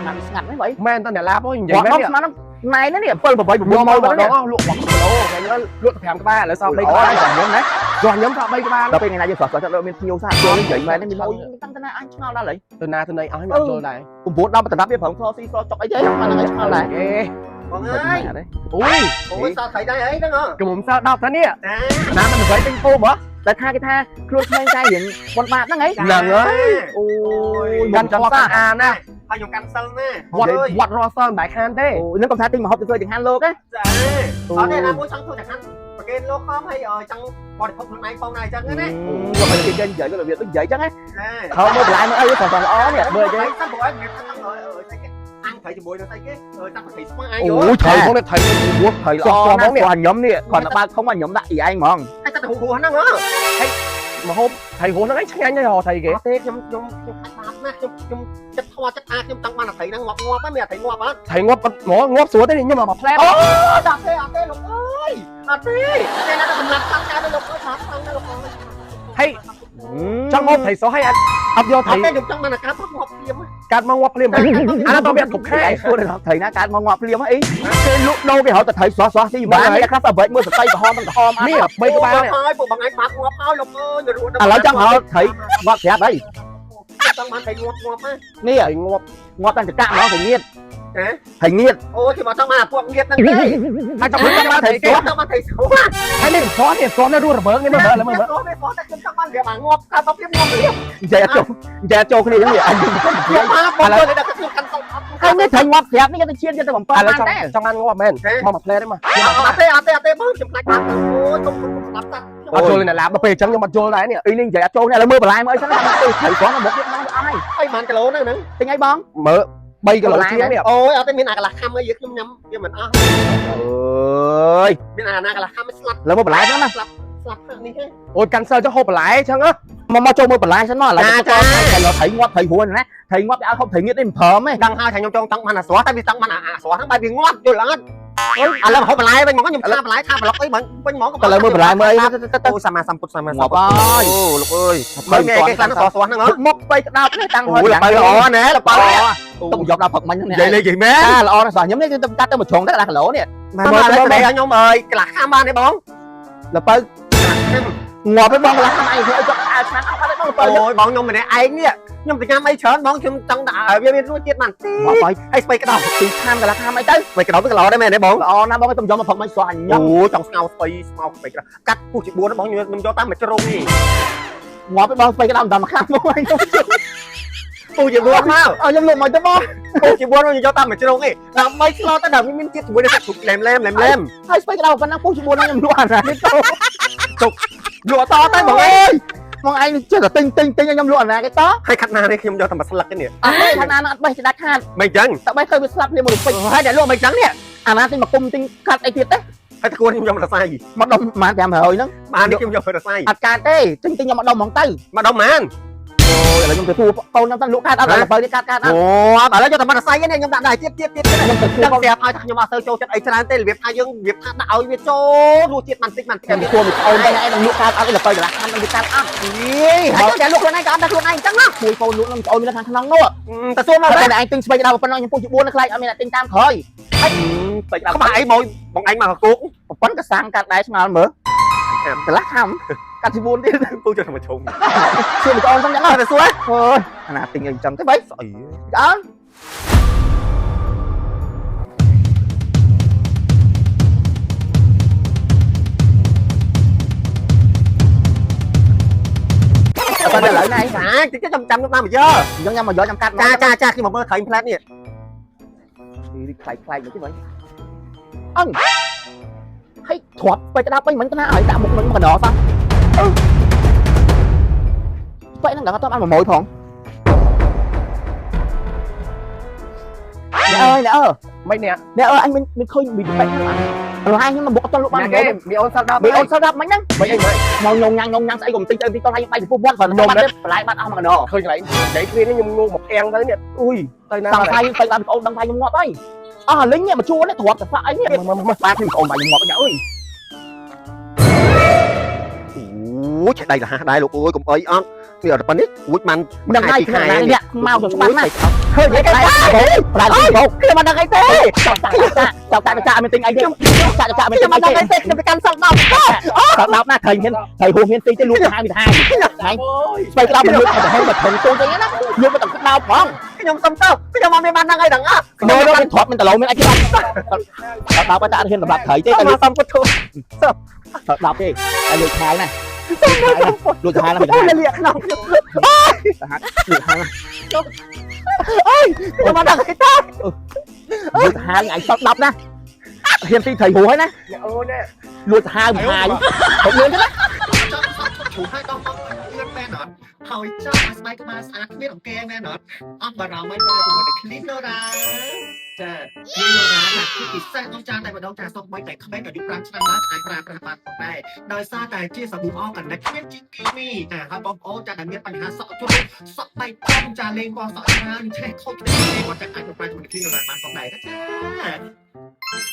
ស្មានស្ងាត់ហ្នឹងបើ មែនតើអ្នកឡាបនិយាយ គាត់ មែន មកស្មានហ្នឹងណែនេះ7 8 9 មក ម៉ោង មក នេះ ដងលក់1គីឡូថ្ងៃនេះលក់តែ5ក្បាលឥឡូវសល់3ក្បាល ខ្ញុំណា ចុះខ្ញុំសល់3ក្បាល ដល់ពេលថ្ងៃណាយើងស្រស់ស្រស់ចិត្តមានភ្ញៀវសាចូលនិយាយមែននេះមានមួយតាំងតាណាអញឆ្ងល់ដល់ហើយ ទៅណាទៅណីអស់ខ្ញុំអត់យល់ដែរ 9 10តំណាប់វាប្រឹងស្រស៊ីស្រចុកអីទេហ្នឹងហ្នឹងឆ្ងល់ដែរ អេ បងអើយ អូយ អូយសល់ត្រីដែរអីហ្នឹងហ៎ កំមុំសល់10តានេះ ចា ណាមិនស្វ័យទិញពូហ៎ តែថាគេថាខ្លួនក្មេងតែរៀងបនបាតហ្នឹងហី ហ្នឹងហើយ អូយ កាន់ ចាំសា ធေါ်កាន់អាណា ហើយខ្ញុំកាន់សិលណា វត្តវត្តរស់សិលមិនបែរខានទេ អូនឹងកំថាទិញមកហូបទៅធ្វើចង្ហាន់លោកណា ចាអត់ទេណាមួយចង់ធ្វើចង្ហាន់ប្រគេនលោកខំហើយចង់បរិភោគខ្លួនឯងផងដែរអញ្ចឹងណា អូយគេនិយាយរបៀបដូចនិយាយចឹងណា ចា ខោមើលបន្លែមើលអីស្រស់ស្រស់ល្អនេះមើលគេ សិនព្រោះឯងមានថាចង់អើយស្អីគេអញត្រីជាមួយនឹងស្អីគេអើយតាំងត្រីស្វាយ អូយត្រីផងនេះត្រីហួស ត្រីល្អណាស់គាត់ញ៉ុំនេះគាត់ទៅបើកធំគាត់ញ៉ុំដាក់អីឯងហ្មង ហើយតែហូហូហ្នឹងហ៎ មកហូបត្រីហួសហ្នឹងឯងឆ្ងាញ់ហើយហោត្រីគេ អត់ទេខ្ញុំខ្ញុំខ្ញុំខាច់បាបណាស់ខ្ញុំខ្ញុំចិត្តធေါ်ចិត្តអាខ្ញុំចង់បានអាត្រីហ្នឹងងាប់ងាប់ហ្នឹងមានអាត្រីងាប់អត់ ត្រីងាប់អត់ងាប់ស្រួលទេខ្ញុំមកផ្លែ អូដល់ទេអត់ទេលោកអើយអត់ទេទេណាសម្រាប់សាំកើតលោកអើយសាំណាលោកអើយ ហើយចង់ហូបត្រីសោះហើយអត់យក អ ត្រី ត់ទេខ្ញុំចង់បានអាកាសងាប់ភ្លាម កាត់មកងាប់ភ្លាមអានោះតើវាគ្រប់ខែ ឯងសួរដល់ត្រីណាកើតមកងាប់ភ្លាមអីគេលក់ដូរគេរត់តែត្រីស្រស់ស្រស់ស៊ីបានតែខ្លះទៅបែកមើលសតៃក្រហមនឹងក្រហមអត់ នេះ3ក្បាលនេះ ហើយពួកបងឯងបាក់ងាប់ហើយលោកអើយ ឥឡូវចង់រត់ត្រីងាប់ស្រាប់អី ចង់បានត្រីងាប់ងាប់ណា នេះ ត្រីងាប់ ងាប់តាំងចកាហ្មងត្រីងៀត ហ៎ ត្រីងៀត អូយគេមកចង់បានអាពួកងៀតហ្នឹងទេ ហើយចង់បានត្រី គេចង់បានត្រីស្រួល ហើយនេះស្រស់នេះស្រស់នេះរស់រវើងនេះមើលមើលមើល មើលនេះតែខ្ញុំចង់បានវាអាងាប់កើតមកភ្លាមងាប់ភ្លាម និយាយអត់ចូលនិយាយអត់ចូលគ្នាអញ្ចឹងអញ ខ្ញុំមកបងទៅដល់ខ្ញុំកាន់សោក ហើយនេះត្រីងាប់ស្រាប់នេះគេទៅឈានយកទៅបំពើ ឥឡូវចង់ បានដែរ ចង់បានងាប់មែនមកមួយផ្លែទេមក អត់ទេអត់ទេអត់ទេបងខ្ញុំខ្លាចបាត់អូយខ្ញុំខ្ញុំស្ដាប់តា អត់យល់អ្នកឡាបដល់ពេលអញ្ចឹងខ្ញុំអត់យល់ដែរនេះ អីនេះនិយាយអត់ចូលគ្នាឥឡូវមើលបន្លែមើលអីសិនណាទៅត្រីស្រស់មកមុខទៀតមកអស់ហើយ អីបានគីឡូហ្នឹងហ្នឹង ទិញអីបង មើល3គីឡូជាងនេះ អូយអត់ទេមានអាកន្លះខាំអីយើងខ្ញុំញ៉ាំវាមិនអស់ អើយ មានអាណាកន្លះខាំស្លាប់ ឥឡូវមើលបន្លែសិនណា ស្លាប់នេះទេ អូយកាន់សិលចុះហូបបន្លែអញ្ចឹងហ៎ មកមកចូលមើលបន្លែសិនមកឥឡូវតែត្រីងាប់ត្រីរួនណាត្រីងាប់គេឲ្យហូបត្រីងៀតនេះមិនព្រមទេ ដឹងហើយថាខ្ញុំចង់ចង់បានអាស្រស់តែវាចង់បានអាស្រស់ហ្នឹងបែបវាងាប់យល់អត់ឥឡូវហូបបន្លែវិញហ្មងខ្ញុំឆាបន្លែឆាប្លុកអីវិញហ្មង តែឥឡូវមើលបន្លែមើលអីទៅទៅ អូសម្មាសម្ពុទ្ធសម្មា ងាប់ហើយ អូលោកអើយមើលគេគេខ្លះស្រស់ស្រស់ហ្នឹងហ៎ មុខស្បៃក្តោបនេះតាំង អូលបើល្អណែលបើ ទុកយកដល់ព្រឹកមិញហ្នឹង និយាយលេងនិយាយមែន ចាល្អណាស់ស្រស់ខ្ញុំនេះគឺទៅកាត់ទៅមួយជ្រុងទៅកន្លះគីឡូនេះ មកមើលមើលខ្ញុំអើយកន្លះខាំបានទេបង លបើងាប់ឯងបងកន្លះខាំឯងធ្វើឲ្យចុកអាឆ្នាំអត់ទេបងលបើ អូយបងខ្ញុំម្នាក់ឯងនេះខ្ញុំទៅញ៉ាំអីច្រើនបងខ្ញុំចង់ដាក់ឲ្យវាមានរសជាតិបានទី ងាប់ហើយ ហើយស្បៃក្តោប ពីខាំកន្លះខាំអីទៅ ស្បៃក្តោបវាល្អដែរមែនទេបង ល្អណាស់បងឲ្យទំយកមកព្រឹកមិញស្រស់អញញ៉ាំ អូចង់ស្ងោស្បៃស្ងោស្បៃក្តោបកាត់ពុះជា4បងខ្ញុំយកតាមមួយជ្រុងនេះ ងាប់ឯងបងស្បៃក្តោបមិនដល់មួយខាំមកឯង ពុះជា4មក អើខ្ញុំលក់មកទៅបង ពុះជា4ខ្ញុំយកតាមមួយជ្រុងនេះដើម្បីឆ្លទៅដល់មានជាតិជាមួយនឹងសាច់ជ្រូកឡែមឡែមឡែមឡែម ហើយស្បៃក្តោបប៉ុណ្ណឹងពុះជា4ហ្នឹងខ្ញុំលក់អាណានេះទៅ លក់តទៅបងអើយ បងឯងចេះតែទិញទិញទិញឲ្យខ្ញុំលក់អាណាគេត ហើយខាត់ណានេះខ្ញុំយកតែមួយស្លឹកនេះ អត់ទេខាងណាអត់បេះស្ដាច់ខាត មិនចឹង តែបេះឃើញវាស្លាប់គ្នាមកពេញ ហើយតែលក់មិនចឹងនេះ អាណាទិញមកគុំទិញកាត់អីទៀតទេ ហើយតគួនខ្ញុំយកម្រសៃ មកដុំប្រហែល500ហ្នឹង បាននេះខ្ញុំយកម្រសៃ អត់កាត់ទេទិញទិញយកមកដុំហ្មងទៅ មកដុំម៉ាន អូយឥឡូវខ្ញុំទៅសួរកូនខ្ញុំទៅលក់កាត់អត់ឥឡូវនេះកាត់កាត់អត់ អូឥឡូវយកតែម្រសៃនេះខ្ញុំដាក់ដែរទៀតទៀតទៀត ខ្ញុំទៅសួរ ដឹង កូន ស្រាប់ឲ្យថាខ្ញុំអត់សូវចូលចិត្តអីច្រើនទេរបៀបថាយើងរបៀបថាដាក់ឲ្យវាចូលរសជាតិបានតិចបានតិច ខ្ញុំសួរមួយអូនទៅឯងនឹងលក់កាត់អត់ឥឡូវកន្លះខាំនឹងវាកាត់អត់ យីហើយតែលក់ខ្លួនឯងក៏អត់ដែរខ្លួនឯងអញ្ចឹងណា មួយកូនលក់នឹងអូនមានខាងក្នុងនោះ តែសួរមក តែឯងទិញស្បែកដល់ប៉ុណ្ណឹងខ្ញុំពុះជា4ខ្លាចអត់មានអ្នកទិញតាមក្រោយស្បែកដល់ ក្បាលអីបងបងឯងមកកគោក ប៉ុណ្ណក៏សាំងកាត់ដែរឆ្ងល់មើលកន្លះខាំកាត់ជា4ទៀត ពូចូលមកឈុំ សួរមួយអូនហ្នឹងចឹង តែសួរ អើយអាណាទិញអីចឹងទេបី ស្អី អូនតែឥឡូវនេះ ចាតិចចាំចាំខ្ញុំតាមមកយក ខ្ញុំញ៉ាំមកយកខ្ញុំកាត់ ចាចាចាខ្ញុំមកមើលត្រីផ្លែតនេះ ខ្លាយខ្លាយមកទីវិញអឹងហើយទ្រាប់ទៅក្តាប់វិញមិនណាឲ្យដាក់មុខមិនកណ្ដោសោះអឺបែកហ្នឹងដល់អត់បាន100ផងអ្នកអើយអ្នកអើ មិនអ្នក អ្នកអើយអញមានឃើញមីបែកហ្នឹងអត់ឡាយខ្ញុំមកបុកអត់លក់បាន អ្នកគេមីអូនសល់10 មីអូនសល់10មិញហ្នឹង មិនអីមិន មកងងញ៉ាំងងញ៉ាំស្អីក៏មិនទិញទៅទីតោះឲ្យបាយពីពុះវត្តគ្រាន់តែបាត់ទេបន្លែបាត់អស់មកកណ្ដោ ឃើញកន្លែងនិយាយគ្នានេះខ្ញុំងងមកភាំងទៅនេះ អុយ ទៅណា សង្ស័យទៅដល់បងអូនដឹងថាខ្ញុំងាប់ហើយអស់អាលិញនេះមកជួននេះទ្រាប់តែសាក់អីនេះ មកមក បាទខ្ញុំបងអូនបាយខ្ញុំងាប់ញ៉ាអើយ អូឆេះដៃលះដែរលោកអើយកុំអីអត់នេះអត់ប៉ុណ្នេះរួចបាន ដឹងហើយខ្ញុំណានេះមកខ្ញុំច្បាស់ណាស់ឃើញទេប្រាបង ខ្ញុំមិនដឹងអីទេ ចောက်តាចောက်តាចាមានទិញអីទេចាចាមានទិ ខ្ញុំ ញអីទេ មិនដឹងអីទេខ្ញុំទៅកាន់សល់10 សល់10ណាត្រីមានត្រីហួសមានទីទេលួចហាវិហាហើយស្បៃក្តោបមិនលួចតែហេមកធំទូចឹងណាលួចមកទាំងក្តោបផង ខ្ញុំសុំទៅខ្ញុំអត់មានបានដឹងអីទាំងអស់ មើលទៅទ្របមានតឡូមានអីគេបាត់10តែអត់ហ៊ានសម្រាប់ត្រីទេតែលួច សុំពុទ្ធ 10ទេតែលួចខាយណាលួចខាយណាមិន អូ ដែរ លៀកក្នុងខ្ញុំ លួចខាយណា ខ្ញុំមិនដឹងអីទេ លួចហាយឯងសល់10ណាហ៊ានទីត្រីហួសហើយណា អូនណា លួចហាយមិនហាយហុកលឿនទេណា ចង់សក់ឈូឲ្យដល់មកលឿនមែនអត់ហើយចង់ឲ្យស្បែកក្បាលស្អាតគ្មានអង្គែមែនអត់អត់បារម្ភឲ្យប្រើជាមួយនឹង Clean Nora ចា Clean Nora ចាគឺពិសេសអស្ចារ្យតែម្ដងចាសូម្បីតែក្មេងអាយុ5ឆ្នាំឡើងអាចប្រើប្រាស់បានផងដែរដោយសារតែជាសាប៊ូអរកានិកគ្មានជីគីមីចាហើយបងប្អូនចាដែលមានបញ្ហាសក់ជ្រុលសក់បែកចំចាលេងពណ៌សក់ច្រើនឆេះខូចគ្នាគាត់ចាអាចប្រើជាមួយនឹង Clean Nora បានផងដែរណាចា។